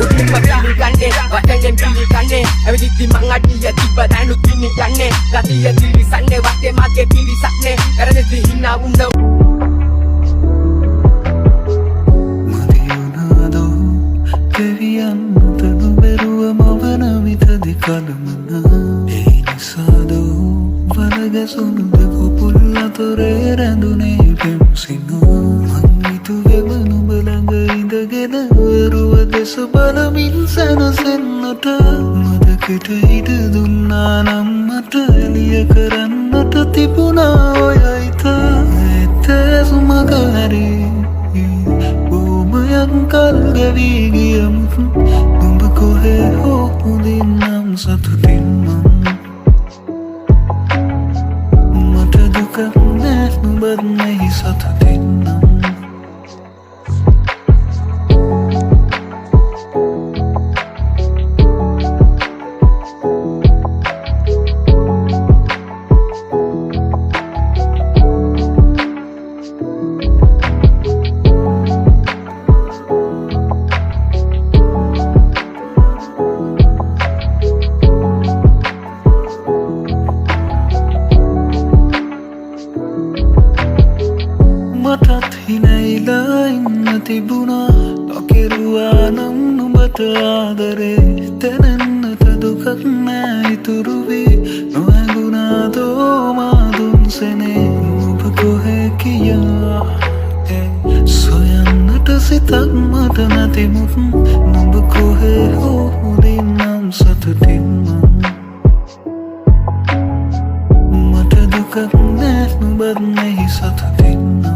උඩින්ම පිළිගන්නේ, වචනෙන් පිළිගන්නේ. ඇවිදිද්දි මං අඩිය තිබ්බ දැනුත් පිණි යන්නේ. ගතිය තිරිසන්නේ, වටේ මගේ පිරිසක්නේ. වැරදිද්දි හිනා වුණ. මදි වුණාදෝ දෙවියන් මත නොබැරුව මවන විතදි කලමන. ඒ නිසාදෝ වලගැසුණුද කොපුල් අතරේ රැඳුනේ පෙම් සිනා. මං හිතුවෙම නුඹ ළඟ ඉඳගෙන වරුව දෙස බලමින් සැනසෙන්නට. මදකට ඉඩ දුන්නා නම් මට එළිය කරන්නට තිබුණා ඔය හිත. ඒත් සුමග හැරේ බොහොමයක් කල් ගෙවී ගියමුත් නුඹ කොහේ හෝ හොඳින් නම් සතුටින් මං. මට දුකක් නෑ නුඹත් මෙහි සතුටින් නම්. මටත් හිනයිලා ඉන්න තිබුණා. නොකෙරුවා නම් නුඹට ආදරේ දැනෙන්නට දුකක් නෑ ඉතුරු වී. නොහැඟුණාදෝ මා දුන් සෙනේ? නුඹ කොහේ කියා සොයන්නට සිතක් මට නැතිමුත් නුඹ කොහේ හෝ හොඳින් නම් සතුටින් මං. මට දුකක් නෑ නුඹත් මෙහි සතුටින් නම්.